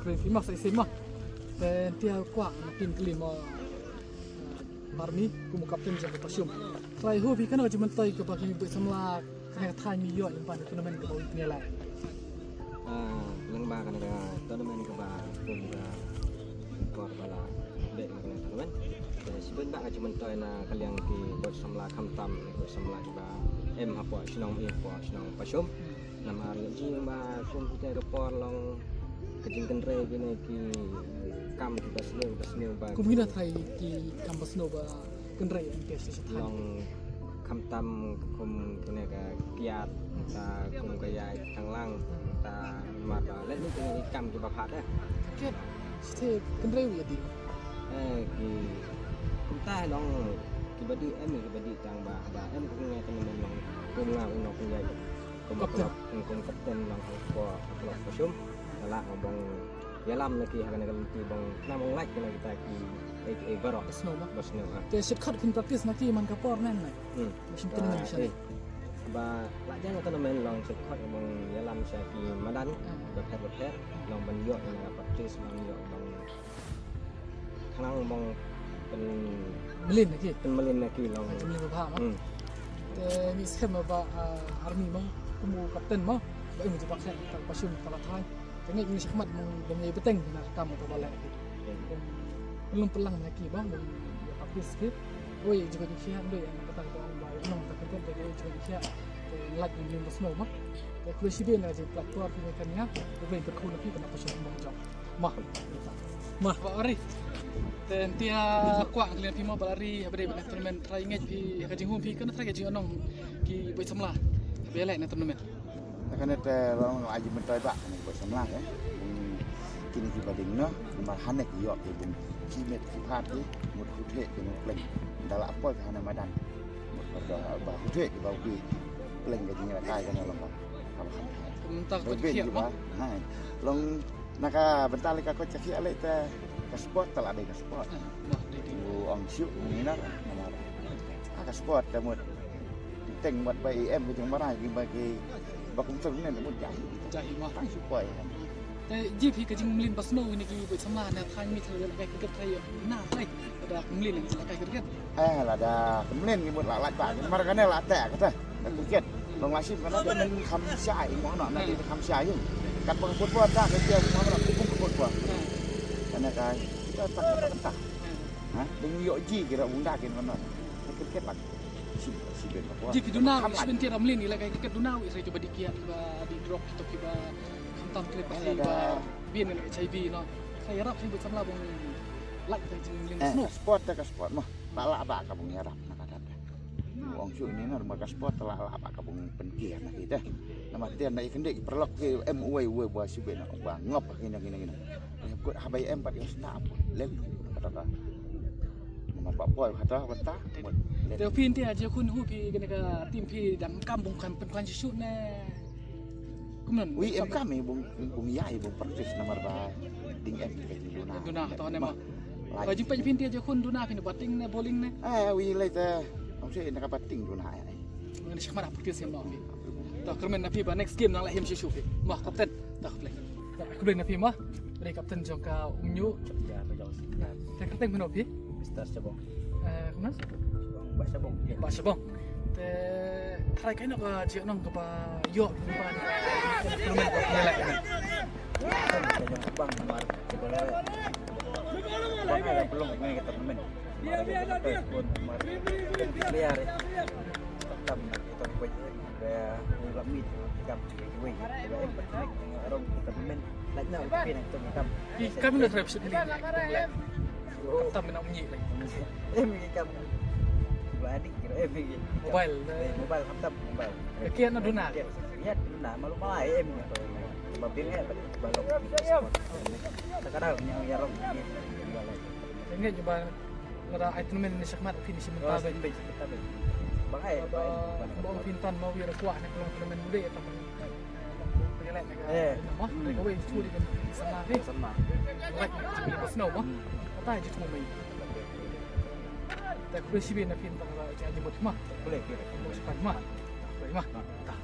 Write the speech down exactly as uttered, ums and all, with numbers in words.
Kren phi ma, sa ïa ma. Te tia kwah na pyn kli ma. Marmi kum u kapten jong ka Pashum. Trai hu phi kano ka jingmyntoi kaba ki buit samla kane ka thaiñ mi ïoh ïa ban tournament kaba u ïa leh. Ah, lyngba kane ka tournament kaba kum ka kor ba la beh na kane ka tournament. Te shibun ba ka jingmyntoi na ka liang ki buit samla khamtam ki buit samla kiba em hapoh shnong, em hapoh shnong Pashum. Namar ngi jing ba kum kita ka por long ka jingkynrei kine ki kam kiba sniew, kiba sniew ba kum kine trai ki kam ba sniew ba kynrei em ke shi shi than. Long khamtam kum kine ka kiad ta kum ka ïai tang lang ta mar ba leh ni kine ki kam kiba phat eh. Kiad shi te kynrei wi di. Eh ki kum ta long kiba di em kiba di tang ba ba em kum ngai kine men long kum nga u nong kum ïai. Kum kapten. Kum, kum kapten lang ko ko ko ko sum. Kala ngobong ïalam na ki ha kane ka lynti bong khnang bong lait kane kita ki eh eh barok. Basno ma. Basno ha. Te shit khat kin practice na ki man ka por nen na. Hmm. Shim kin na mission. Ba la jang ka na men long shit khat bong ïalam sha ki madan. Ba pher ba pher long ban ïoh na practice long ïoh bong Khnang bong pyn mlien na ki. Pyn mlien na ki long. Pyn mlien ba bha ma. Hmm. Te ngi skhem ba army ma kum u kapten ma ba im jubak sen ta Pashum ta la thai. Te ngi ngi shakmat ma bong ngi beteng na kam ta ba le. Pyn lum pyn lang na ki ba bong ya practice ki. Oi jubak ki ya ndoi ya kata ba ong ba nong ta kete de jubak ki ya. Te ngi lak ngi ba snow ma. Te khlem shi be na ji platform ki kan ya. Ba beng ka khun na ki kana Pashum bong jong. Ma. Ma. Ba ri. Te ntia kwah kali phi ma ba ri haba dei ba tournament trai ngeit phi ka jinghum phi kana trai ka jingonong ki buit samla. Ba leh na tournament. Kane te long aji mentai ba kane buit samla eh. Kini ki bading no mar hanek yok ki bung ki met ki phat ki mut huthe ki mut pleng. Dala apoi ka hane madan. Mut ba huthe ki bau ki pleng ka jingla kai kane long ba. Ka ba han. Mentak ba ki ma. Hai. Long Na ka bynta lei ka koit ka khiah lei te ka sport te la dei ka sport. U ong shu u nginar namar. Ah, ka sport te mut. Teng mut ba E M ki jong barai ki ba ki ba kum sung ne mut jahi. Jahi ma. Tang shu poi. Te ji phi ka jingmlien ba snow ni ki buit samla na thang mi thang ka ka ka na thai. Da kumlien la kai cricket. Eh, lada kumlien ngi mut la lait ba. Mar kane la teh kata. Ka cricket. Long la shim kane ka men kham shai mo no na di kham shai. Kat ba ka football ta ka dia mo no ka football. Kane ka kita tak tak tak. Ha? Ding yo ji kira unda kin mo no. Ka cricket lak. Shim shim ben ba. Ji ki duna shim ben ti ramlin ila ka cricket duna wi sai cuba di kiat ba di drop kita kiba khamtam kre ba. Bin H I V no. Ka ïarap hi buit samla bong lait ka jingmlien snow. Sport ta ka sport mo. Ba la ba ka bong ïarap na ka dat. Ong shu ini na rumah ka sport la la ba ka bong pentir na kita. Nama dia na ikan dek perlok ke M uai uai buah sibek na ba ngop kena kena kena. Kut habai em pat yang sna apa. Lel kata ka. Nama ba poi kata benta. Te phi nti aja khun hu phi kena ka tim phi dang kam bong kan pen kan shu na. Kumno? Wi em kam i bung bung ïai bung practice namar ba ding em ka duna. Duna to ne ma. Ba jing pynpin te je khun duna phin batting ne bowling ne. Eh wi lai te. Ong se na ka batting duna ai. Ngan shik mara practice em no. To kyrmen na phi ba next game nang la him shishu phi. Ma captain. To play. To play na phi ma. Play captain jong ka Umnyu. Ya ka jong. Te captain mano phi? Mister Chabong. Eh, kumno? Bah Shabong. Bah Shabong. Te trai kaei noh ka jingong kaba ïoh ki ba ni. Tournament ba phi leh. Ka jong Shabong mar kaba leh. Bang ka belong ngi ka tournament. Mar ka pun mar player. Tam na kita buat. Ba wi la mit kam wi. Ba em pat mek arong ka men. Lait na wi pin ang tum kam. Ki kam na trap sut ni. Tam na unyi lai. Em ki kam. Ba dik kira em ki. Mobile. Mobile kam tam mobile. Ki na duna. Ya duna malu malai em. Ba bin ya ba lok. Sekarang yang yarong. Ngi jubah lada ai tournament ne shakmat phi ne shim ta be. Ba ai ba ba phi tan ma wi ra kwah ne ka long tournament mude ta. Eh, ma ne ka wei chu di kan sama ni. Sama. Like ni snow ma. Ta ji chu mai. Ta ku shi be na phi tan ra ji mut ma. Boleh, boleh. Mo shakmat ma. Boleh ma. Ta.